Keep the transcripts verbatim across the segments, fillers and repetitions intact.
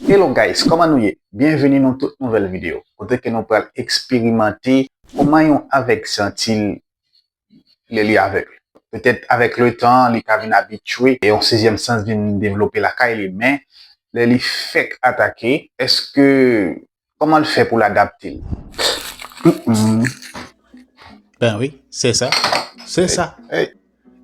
Hello guys, kòman nou ye? Byenveni nan tout nouvèl videyo, kote ke nou pral eksperimante kòman yon avèg santi l lè li avèg. Petèt avèk letan, li ka vin abitye e yon sizyèm sans vin devlope lakay li, men lè li fèk atake, èske, kòman l fè pou l adapte l? Mm-mm. Ben wi, se sa. Se sa. Hey.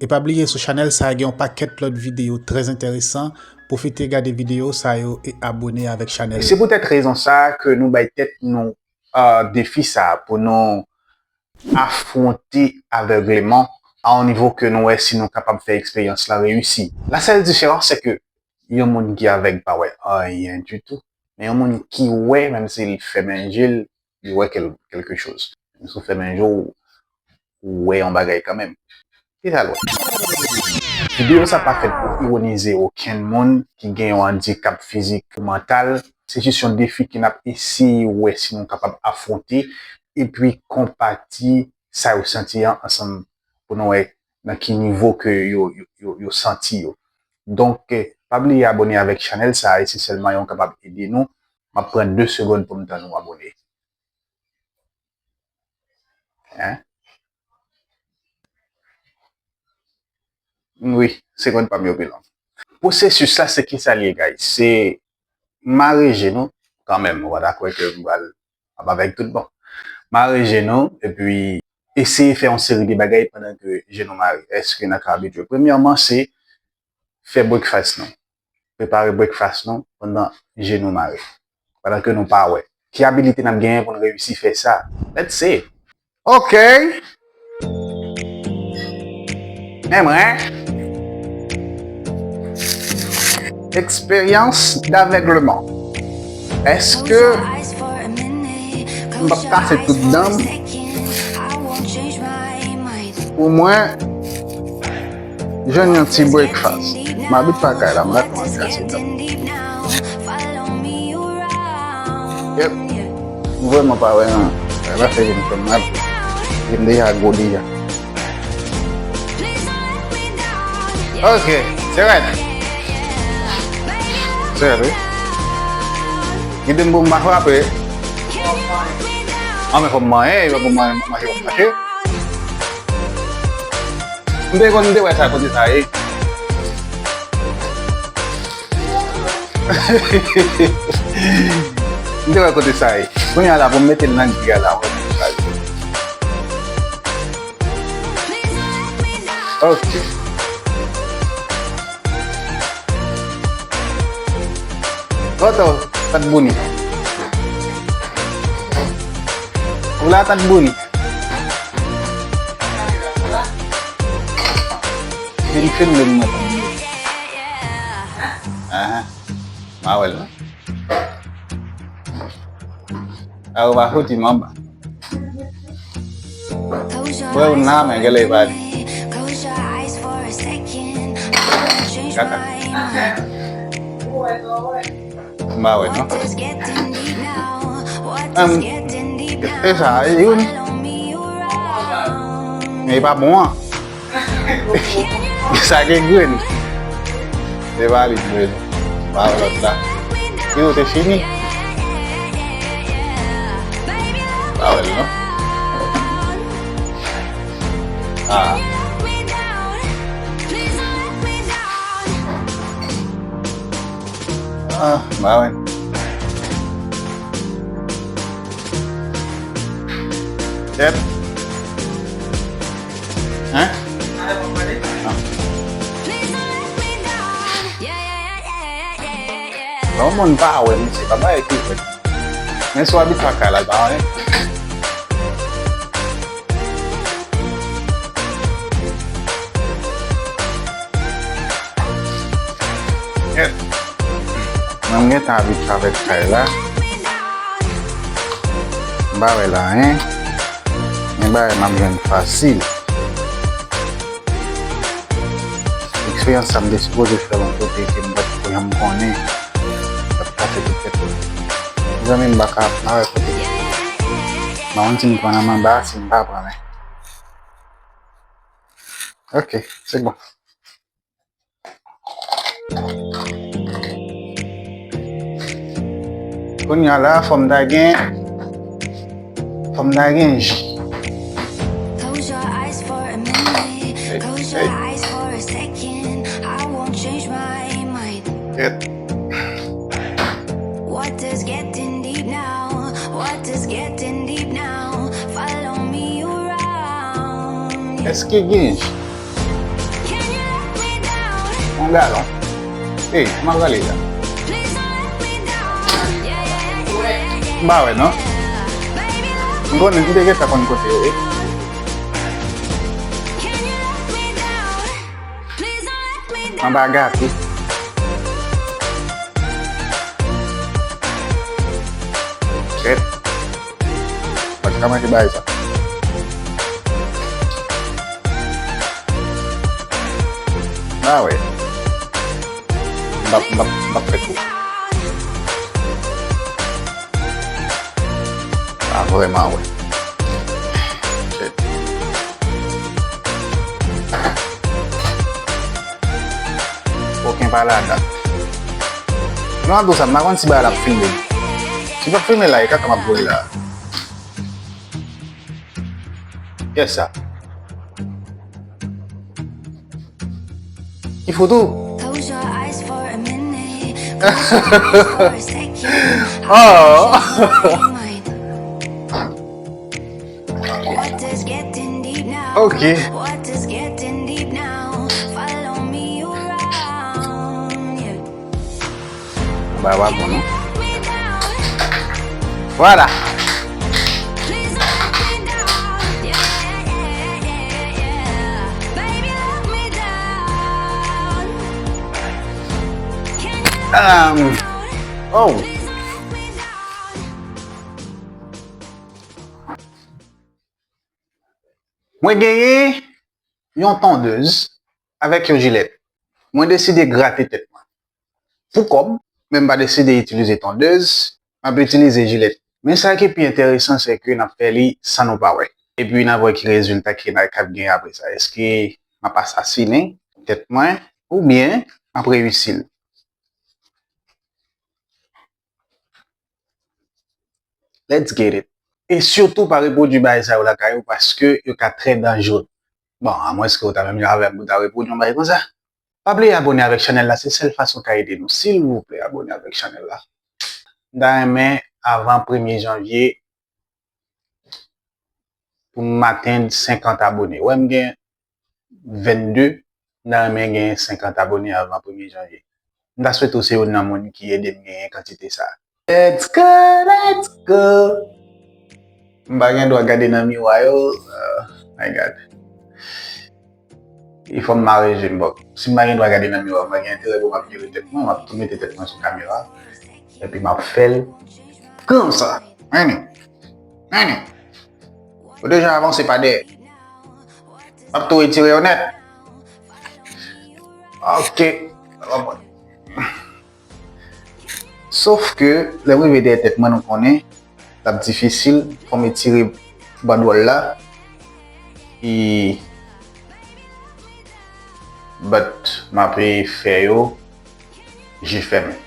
E pa bliye, sou chanèl sa a gen yon pakèt lòt videyo trè enteresan. Pwofite gade videyo sa yo e abone avèk chanèl. E se poutèt rezon sa a ke nou bay tèt nou, euh, defi sa a pou nou afwonte avègleman a yon nivo ke nou wè si nou kapab fè eksperyans lan reyisi. La sèl diferans se ke yon moun ki avèg pa wè anyen ditou, men yon moun ki wè, menm si l fèmen je l, li wè kèl-, kèlke choz. Menm si w fèmen je w, ou wè yon bagay kanmenm. Kisa l wè? Videyo sa pa fèt pou iwonize okenn moun ki gen yon andikap fizik ou mantal. Se jis yon defi ke n ap eseye wè si nou kapab afwonte epi konpati sa yo santi an ansanm pou nou wè nan ki nivo ke yo, yo, yo, yo santi yo. Donk, eh, pa bliye abone avèk chanèl sa a, e se sèlman yon kapab ede nou. M ap pran de segonn pou m tann ou abone. Hein? Wi, segonn pa m yo pi long. Pwosesis la, se kisa l ye, guys? Se mare je nou, kanmenm, ou pa ta kwè ke m pral ap avèg tout bon. Mare je nou, epi eseye fè yon seri de bagay pandan ke je nou mare. Èske n a ka abitye? Premyèman, se fè breakfast nou. Prepare breakfast nou pandan je nou mare. Pandan ke nou pa wè. Ki abilite n ap genyen pou n reyisi fè sa? Let's see. Ok. Men mwen. Eksperyans davègleman. Èske m p ap kase tout dan m? Pou mwen, jwenn yon ti breakfast. M abit pa kay la, m pa kòmanse kase dan m. Yep. M vrèman pa wè nan bagay la, fè vin fè m mal. Vin deja gwo deja. Ok, se rèd. Se rèd, wi. Kite m pou m pa frape. An, men fò m manyen, fò m manyen, mache, fò m mache. M te konn, m te wè sa kote sa ye. M te wè kote sa ye. Kounye a la, pou m mete l nan gri a la, wè kote sa ye. Ok. Oto, Tat Bouni. Ou la, Tat Bouni? Vin filme m, mwen. Ahan. M a wè l, non. A, ou pa fouti m anba. Wè ou nan men, gèlè e pa li. Kaka. M pa wè, non. Em, e sa, e youn. Men e pa bon an. Sa gen grenn. Se pa li ki vle nou. Pa wè lòt la. Li nou te fini. Pa wè l non. Ah. Ah, pa wè l. Tèt. Hein? Ah. Lè yon moun pa wè misye, pa bagay ki fèt. Men si w abitye ak kay la, l pa wè. Yep. Mwen, m gentan abitye avèk kay la. M pa wè l anyen. Men bagay m ap jwenn fasil. Eksperyans sa m te sipoze fè l yon kote ke m pa t ko janm konnen. L ap pase tout tèt mwen. Mezanmi, m pa ka, m pa wè kote. M pa konn si m pran nan anba, si m pa pran, men. Ok, se bon. Kounye a la, fò m ta gen, fò m ta gen ji. Kèt. Èske gen ji? Yon galon. Ey, kòman pral la? M pa wè non. M konnen, m te gentan konn kote yo ye. Anba gate. Shit. Pa t ka manke bagay sa. Ah ouais. M p ap, m p ap, m p ap fè kou. Ah, vrèman, wè. Shit. Koken pa ladan. Non, an tou sa, m pa konn si bagay la ap filme. Si l p ap filme la, e kaka m ap voye la. Kiyès sa? Ki foto? Oh! Ok. Ba wa bon non. Vwala. Um, oh. Mwen genyen yon tondèz avèk yon jilèt. Mwen deside grate tèt mwen. Pou kòb, men m pa deside itilize tondèz, m ap itilize jilèt. Men sa ki pi enteresan, se ke n ap fè li san nou pa wè. Epi n ap wè ki rezilta ki n a, k ap gen apre sa. Èske m ap asasinen tèt mwen oubyen m ap reyisi l? Let's get it. E sitou pa repwodui bagay sa yo lakay ou paske yo ka trè danjere. Bon, amwenske ou ta menm jan avè m pou ta repwodui yon bagay konsa. Pa bliye abone avèk chanèl la, se sèl fason w ka ede nou. Silvouplè, abone avèk chanèl la. M ta renmen avan premye janvye pou m atenn senkant abone. Wè m gen vennde, m ta renmen gen senkant abone avan premye janvye. M ta swete w se youn nan moun ki ede m genyen kantite sa. Let's go, let's go. M pa gen dwa gade nan miwa yo. Oh my God. E fò m mare je m bòk. Si m pa gen dwa gade nan miwa, m pa gen enterè pou m ap jere tèt mwen, m ap tou mete tèt mwen sou kamera. Epi m ap fè l konsa. Anyen. Anyen. Ou deja avanse pa dèyè. M ap tou retire yo nèt. Ok. Sof ke lè m rive dèyè tèt mwen, nou konnen, l ap difisil pou m etire bandwòl la. E, but m ape fè yo je fèmen.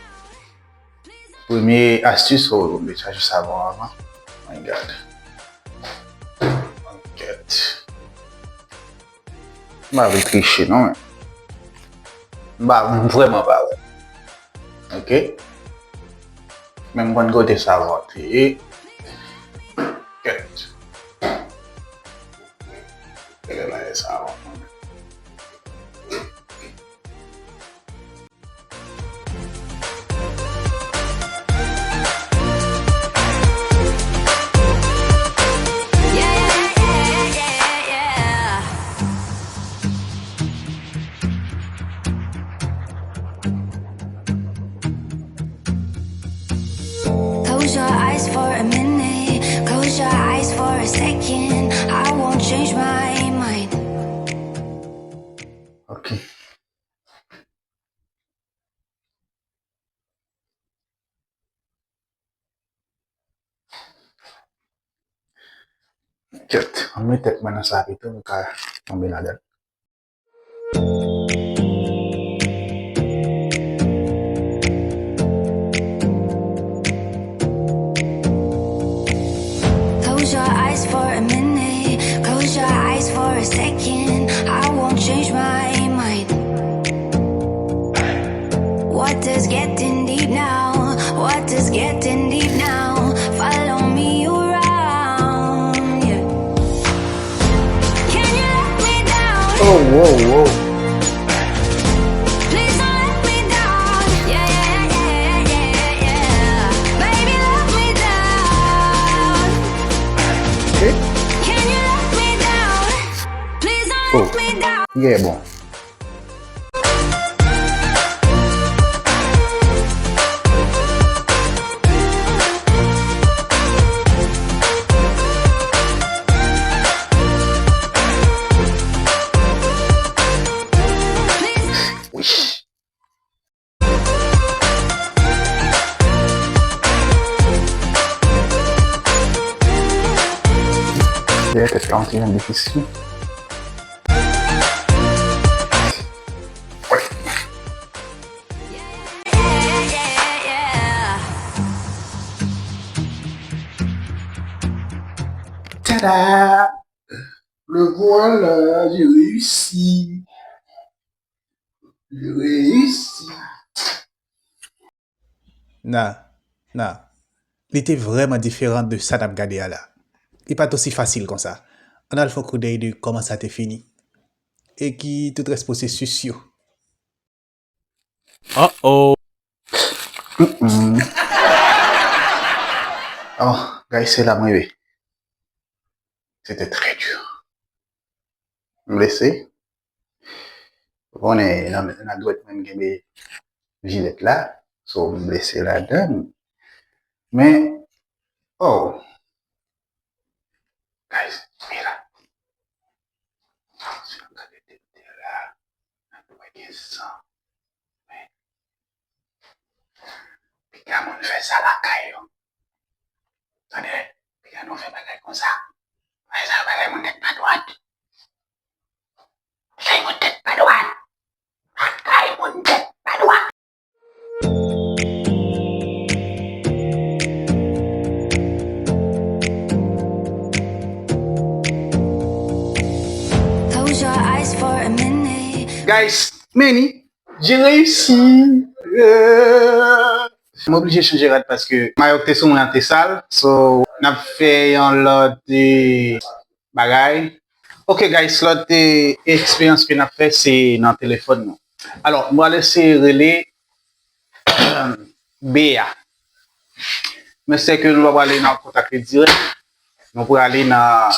Premye astis, oh, m te chache savon avan. My God. Kèt. M pa vle triche, non, men. M pa, m vrèman pa wè. Ok? Men m konn kote savon an te ye. Kèt. Gade bagay sa, mwen. Close your eyes for a minute, close your eyes for a second. I won't change my mind. Ok. Kèt, ann met tèt mwen nan sa pito, m ka tonbe ladan l. Wow, wow. Ok. Oh. Yeah, bon. Dèyè tèt la, yon ti jan difisil. Tada! Le voilà, j'ai réussi. J'ai réussi. Na, na. Li te vrèman diferan de sa n ap gade a la. Li pa t osi fasil konsa. Ann al fè yon koudèy de kòman sa te fini. E ki tout rès pwosesis yo. Uh-oh. Mm-mm. Oh, guys, se la mwen ye. C'était très dur. M blese. Ou konnen, nan, nan dwèt mwen, m genbe jilèt la. So, m blese ladan. Men, oh. Guys, men la. Si nou gade dèyè la, n ap wè gen san. Men, piga moun fè sa lakay yo. Tande, piga nou fè bagay konsa. Bagay sa yo pa kay moun tèt pa dwat. Pa kay moun tèt pa dwat. Pa kay moun tèt pa dwat. Close your eyes for a minute. Guys, men li, j'ai réussi. Euh, m oblije chanje rad paske mayo k te sou mwen an te sal. So, n ap fè yon lòt, eh, bagay. Ok, guys, lòt, eh, eksperyans ke n ap fè, se nan telefòn nou. Alò, m pral eseye rele Bea. Men sè ke nou pa prale nan kontak li dirèk. Nou prale nan,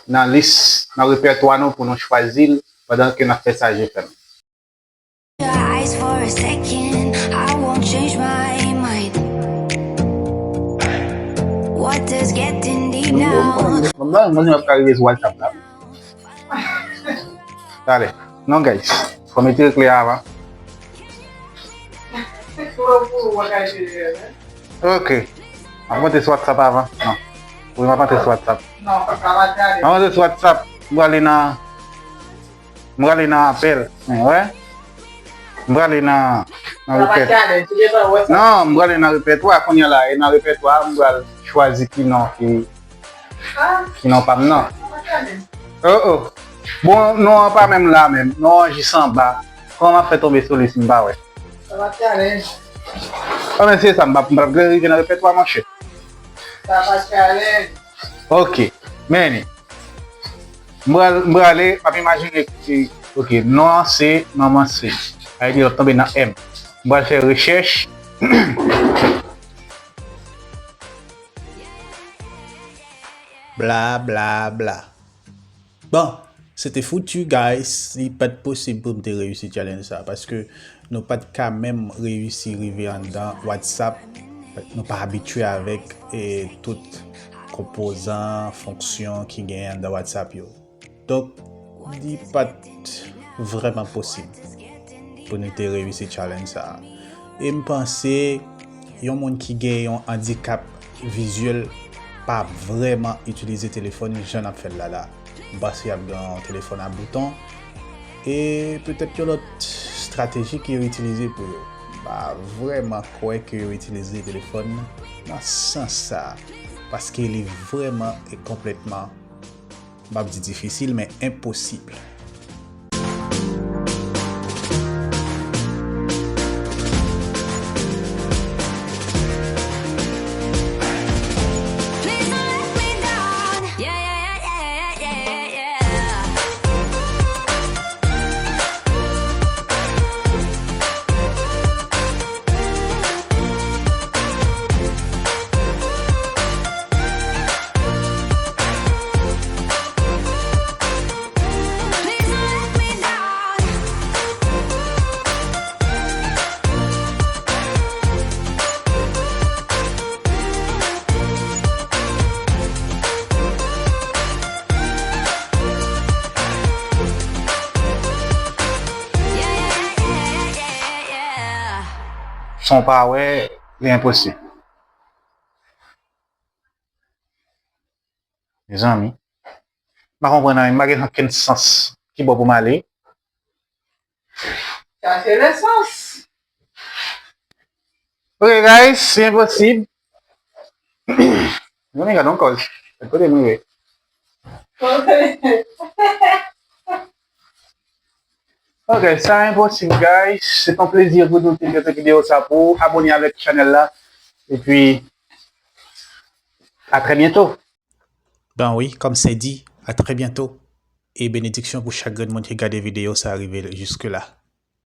nan lis, nan repètwa nou pou nou chwazi l pandan ke n ap fè sa je fè nou. Your eyes for a second, I won't change my mind. Water's getting deep now. Mwen, mwen, mwen, mwen ap ka rive sou WhatsApp la. Talè. Non, guys. Fò m retire kle a avan. Ok. Mwen ap monte sou WhatsApp avan. Non. Wi, mwen ap monte sou WhatsApp. Mwen ap monte sou WhatsApp. Mwen ale nan, mwen ale nan apèl. Mwen wè. Mwen ale nan, nan repèt. Non, mwen ale nan repètwa. Kounye a la, e nan repètwa, mwen al chwazi ki non ki, ki non pa m nan. Oh, oh. Bon, non an pa menm la menm. Non an jis anba. Kòman m ap fè tonbe sou li si m pa wè? Sa pa challenge. Ah, men se sa, m p ap, m p ap rive nan repètwa, monchè. Sa pa challenge. Ok, men, m pral, m prale, m ap imajine ki, ok, non an se, manman se. Sa vle di l ap tonbe nan M. M pral fè rechèch. Bla, bla, bla. Bon, se te foutu, guys. Li pa t posib pou m te reyisi challenge sa, paske nou pa t ka menm reyisi rive anndan WhatsApp. Nou pa abitye avèk, eh, tout konpozan, fonksyon ki genyen anndan WhatsApp yo. Donk, li pa t vrèman posib pou nou te reyisi challenge sa a. E m panse yon moun ki gen yon andikap vizyèl pa vrèman itilize telefòn jan n ap fè l la la. M panse y ap gen yon telefòn a bouton e petèt yon lòt estrateji ke yo itilize pou yo. M pa vrèman kwè ke yo itilize telefòn nan sans sa a, paske li vrèman e konplètman, m p ap di difisil, men enposib. San w pa wè, li enposib. Mezanmi. M pa konprann anyen, m pa gen okenn sans ki bò pou m ale. Chache lesans. Ok, guys, se enposib. Mezanmi, gade yon kòz. Kote m rive? Ok, sa enposib, guys. Se yon plezi pou nou te fè videyo sa pou ou. Abone avèk chanèl la. Epi, à très bientôt. Ben wi, kòm se di, à très bientôt. E benediksyon pou chak grenn moun ki gade videyo sa rive jiske la.